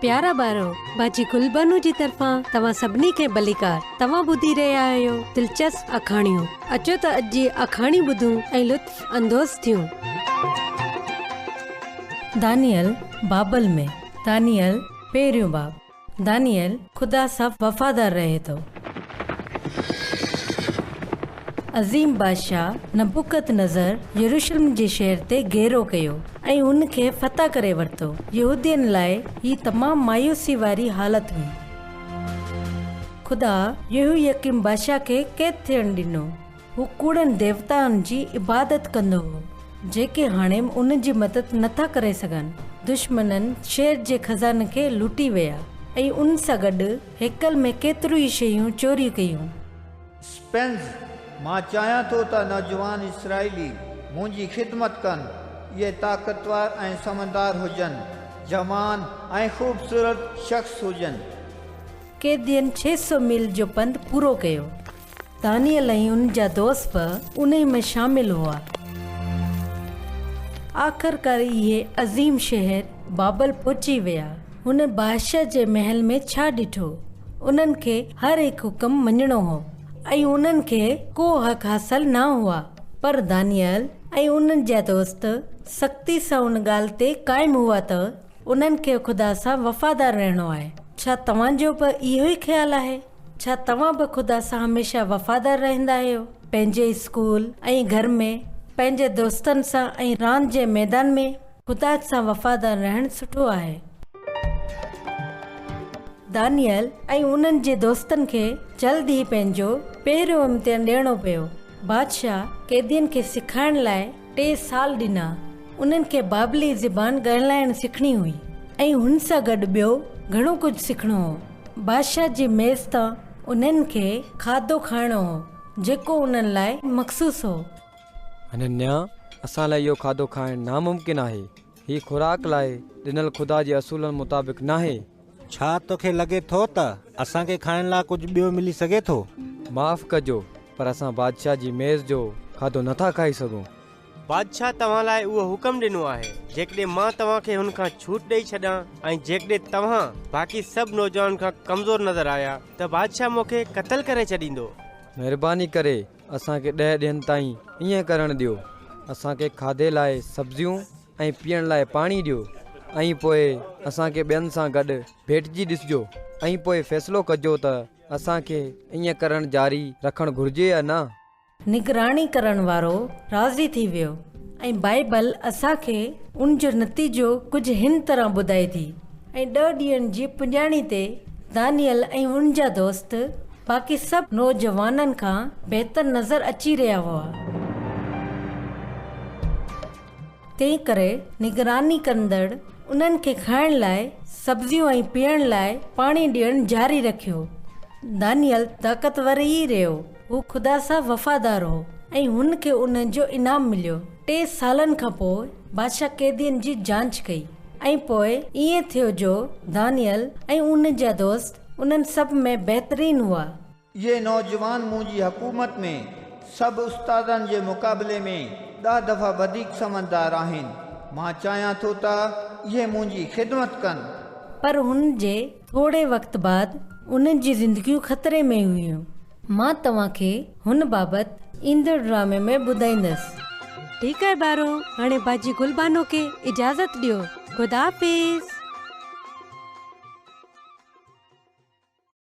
پيارا ٻارو، باجي گلبانو جي طرفان توهان سڀني کي ڀليڪار. توهان ٻڌي رهيا آهيو دلچسپ آکاڻيون. اچو ته اڄ جي آکاڻي ٻڌون ۽ لطف اندوز ٿيون. دانيئل بابل ۾، دانيئل پهريون باب. دانيئل خدا سان وفادار رهي ٿو. عظيم بادشاهه نبوڪدنضر يروشلم جي شهر تي گهيرو ڪيو ۽ ان کي فتح ڪري ورتو. يهودين لاء هي تمام مايوسي واري حالت هئي. خدا يهوياڪيم بادشاهه کي قيد ٿيڻ ڏنو. هو ڪوڙن ديوتائن جي عبادت ڪندو هو، جيڪي هاڻي ان جي مدد نٿا ڪري سگهن. دشمنن شهر جي خزاني کي لٽي ويا ۽ ان سان گڏ هيڪل ۾ ڪيتريون ئي شيون چوري ڪيون. اسپينز، مان چاهيان ٿو ته نوجوان اسرائيلي منهنجي خدمت ڪن، اهي طاقتور ۽ سمجهدار هجن، جوان ۽ خوبصورت شخص هجن. قيدين 600 ميل جو پنڌ پورو ڪيو. دانيئل ۽ ان جا دوست به انهي ۾ شامل هئا. آخرڪار اهي عظيم شهر بابل پهچي ويا. هن بادشاهه جي محل ۾ ڇا ڏٺو؟ انهن کي هر هڪ حڪم مڃڻو هو ۽ انهن کي ڪو حق حاصل نه هئا. پر دانيئل ۽ انهن جا دوست سختي سان ان ڳالهه تي قائم هئا ته انهن کي خدا سان وفادار رهڻو آهي. ڇا توهان جو به اهو ئي خيال آهي؟ ڇا توهان به خدا سان هميشه وفادار رهندا آهيو؟ پنهنجي اسڪول ۽ گهر ۾، پنهنجي دوستن سان ۽ راند جي ميدان ۾ خدا سان وفادار رهڻ سٺو آهي. دانيئل ۽ انهن جي دوستن کي جلد ئي پنهنجو پهريون امتحان ڏيڻو پيو. بادشاهه قيدين کي سکائڻ لاء ٽي سال ڏنا. انهن کي بابلي زبان ڳالهائڻ سکڻي هئي ۽ هن سان گڏ ٻيو گهڻو ڪجهه سکڻو هو. بادشاهه جي ميز تان انهن کي کاڌو کائڻو هو، جيڪو انهن لاء مخصوص هو. حننياه، اسان لاء اهو کاڌو کائڻ ناممڪن آهي. هي خوراڪ لاء ڏنل خدا جي اصولن مطابق ناهي. ڇا توکي لڳي ٿو ته اسان کي کائڻ لاء ڪجهه ٻيو ملي سگهي ٿو؟ معاف ڪجو، پر اسان بادشاهه جي ميز جو کاڌو نٿا کائي سگهون. بادشاهه توهان لاء اهو حڪم ڏنو آهي، جيڪڏهن مان توهان کي هن کان ڇوٽ ڏيئي ڇڏان ۽ جيڪڏهن توهان باقي سڀ نوجوانن کان ڪمزور نظر آيا ته بادشاهه مون کي قتل ڪري ڇڏيندو. مهرباني ڪري اسان کي ڏهه ڏينهن تائين ائين ڪرڻ ڏيو. اسان کي کاڌي لاء سبزيون ۽ پيئڻ لاء پاڻي ڏيو ۽ پوء اسان کي ٻين سان گڏ ڀيٽجي ڏسجو ۽ پوء فيصلو ڪجو ته اسان کي ائين ڪرڻ جاري رکڻ گهرجي يا نه. نگراني ڪرڻ وارو راضي ٿي ويو ۽ بائيبل اسان کي ان جو نتيجو ڪجهه هن طرح ٻڌائي ٿي، ۽ ڏهه ڏينهن جي پڄاڻي تي دانيئل ۽ ان جا دوست باقي سڀ نوجوانن کان بهتر نظر اچي رهيا هئا. تنهنڪري نگراني ڪندڙ انهن کي کائڻ لاء سبزيون ۽ پيئڻ لاء پاڻي ڏيڻ جاري رکيو. دانيئل طاقتور ئي رهيو. هو خدا سان وفادار هو ۽ هن کي ان جو انعام مليو. ٽي سالن کان پوء بادشاهه قيدين جي جانچ ڪئي ۽ پوء ائين ٿيو جو دانيئل ۽ ان جا دوست انهن سڀ ۾ بهترين هئا. اهي نوجوان منهنجي حڪومت ۾ سڀ استادن جي مقابلي ۾ ڏهه دفعا وڌيڪ سمجهدار آهن. مان چاهيان ٿو ته اهي منهنجي خدمت ڪن. پر هن جي ٿوري وقت بعد انهن جي زندگيون خطري ۾ هيون. مان توهان کي هن بابت ايندڙ ڊرامي ۾ ٻڌائيندس. ٺيڪ آهي ٻارو، هاڻي باجي گل بانو کي اجازت ڏيو. خدا حافظ.